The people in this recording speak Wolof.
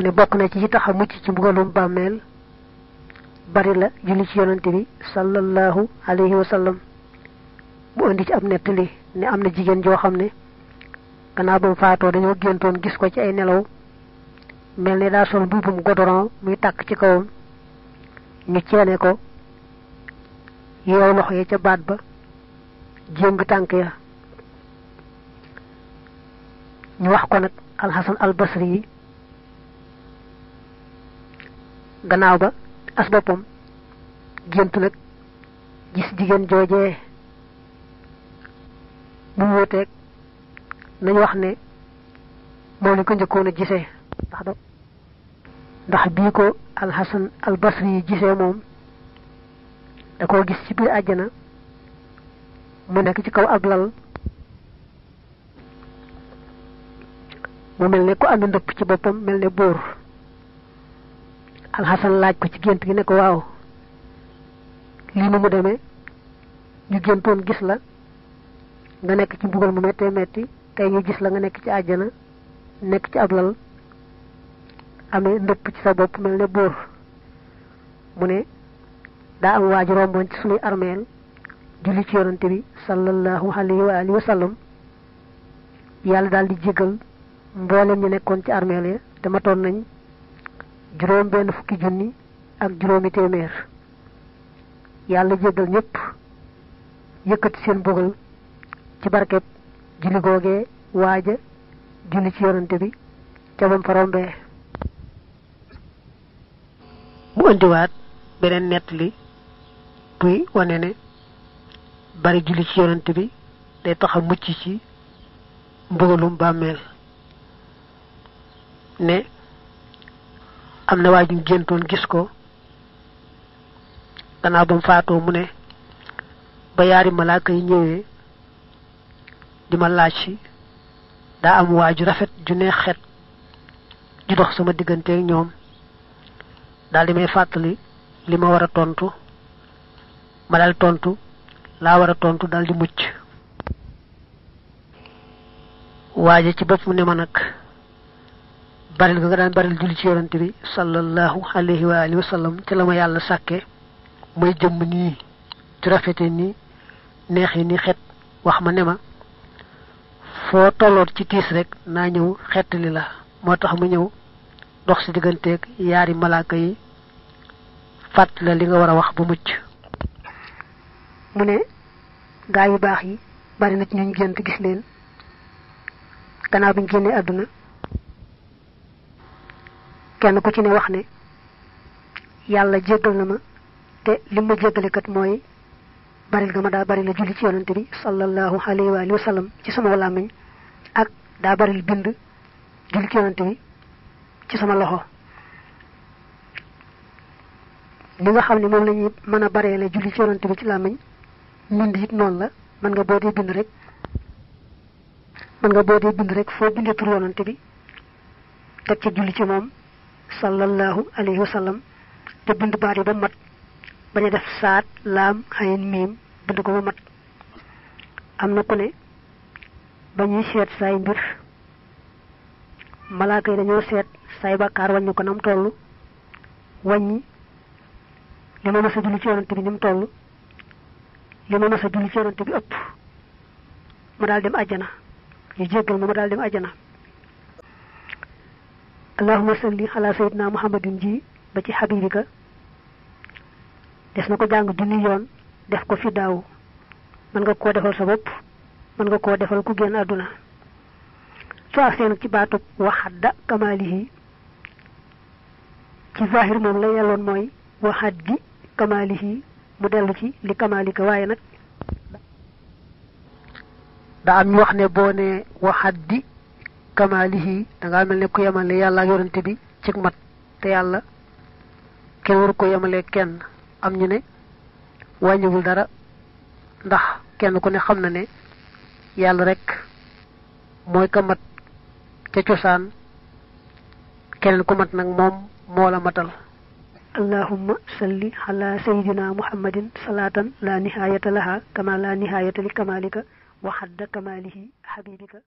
mu ne bokk na ci tax a mucc ci mbugalum bàmmeel bari la julli ci yonante bi sallallahu alayhi wa sallam. mu andi ci ab nettali ne am na jigéen joo xam ne gannaaw ba mu faatoo dañoo géntoon gis ko ci ay nelaw mel ne daa sol mbubbum godoron muy tàkk ci kawam ñu ceene ko yeew loxo ya ca baat ba jéng tànk ya. ñu wax ko nag alxasan albasri yi gannaaw ba as boppam gént nag gis jigéen joojee mu wóoteeg nañu wax ne moom lañ ko njëkkoon a gisee ndax bii ko alxasan albasri yi gisee moom da koo gis ci biir àjjana mu nekk ci kaw ab lal mu mel ne ku ànd ndëpp ci boppam mel ne buur. alxasan laaj ko ci gént gi ne ko waaw lii nu mu demee ñu géntoon gis la nga nekk ci mbugal mu méttee métti tey ñu gis la nga nekk ci àjjana nekk ci ab lal amee ndëpp ci sa bopp mel ne buur. mu ne daa am waaju romboon ci sunuy armeel julli ci yonante bi sallallahu alayhi wa alihi wa sallam yàlla daal di jégal mboolem ñu nekkoon ci armeel ya te matoon nañ juróom benn fukki junni ak juróomi téeméer. yàlla jégal ñëpp yëkkati seen mbugal ci barkeb julli googee waaja julli ci yonante bi ca bam fa rombee. mu indiwaat beneen nettali buy wane ne bari julli ci yonante bi day tax a mucc ci mbugalum bàmmeel. ne am na waa ju géntoon gis ko gannaaw ba mu faatoo mu ne ba yaari malaaka yi ñëwee di ma laaj si daa am waa ju rafet ju neex xet ju dox sama diggante ak ñoom daal di may fàttali li ma war a tontu ma daal tontu laa war a tontu daal di mucc. waaje ci bopp mu ne ma nag baril nga daan baril julli ci yonante bi sallallahu alayhi wa alihi wa sallam ci la ma yàlla sàkke mooy jëmm nii ci rafete nii neexi ni xet wax ma ne ma foo tolloot ci tiis rek naa ñëw xettali la moo tax mu ñëw dox si digganteeg yaari malaaka yi fàtt la li nga war a wax ba mucc. mu ne gaa yu baax yi bari na ci ñu gént gis leen gannaaw bi ñu génnee àdduna kenn ku ci ne wax ne yàlla jéggal na ma te li ma jéggale kat mooy baril nga ma daa bari la julli ci yonante bi sallallahu alayhi wa alihi wa sallam ci sama làmmiñ ak daa baril bind julli ci yonante bi ci sama loxo. li nga xam ne moom la ñuy mën a baree la julli ci yonante bi ci làmmiñ mbind it noonu la mën nga boo dee bind rek foo bindee tur yonante bi teg ca julli ci moom sallallahu alayhi wa sallam te bind baat yi ba mat bañ a def saat laam xayin miim bind ko ba mat. am na ku ne ba ñuy seet saay mbir malaaka yi dañoo seet saay bàkkaar wàññi ko nam toll wàññi li ma mas a julli ci yonante bi ni mu toll li ma mas a julli ci yonante bi ëpp ma daal dem àjjana ñu jéggal ma daal dem àjjana. allahumma salli ala sayyidina muhammadin ji ba ci habibika des na ko jàng junni yoon def ko fi daaw mën nga koo defal sa bopp mën nga koo defal ku génn àdduna. soo agsee nag ci baatub waxadda kamaalihi ci zahir moom la yelloon mooy waxad gi kamaalihi mu dellu ci li kamaalika waaye nag daa am ñu wax ne boo ne waxaddi kamaalihi dangaa mel ne ku yemale yàlla ak yonante bi ci mat te yàlla kenn waru ko yemale kenn. am ñu ne wàññiwul dara ndax kenn ku ne xam na ne yàlla rek mooy ka mat ca cosaan keneen ku mat nag moom moo la matal. allahumma salli ala sayyidina muhammadin salatan la nihayata laha kama la nihayata li kamalika wa hadda kamalihi habibika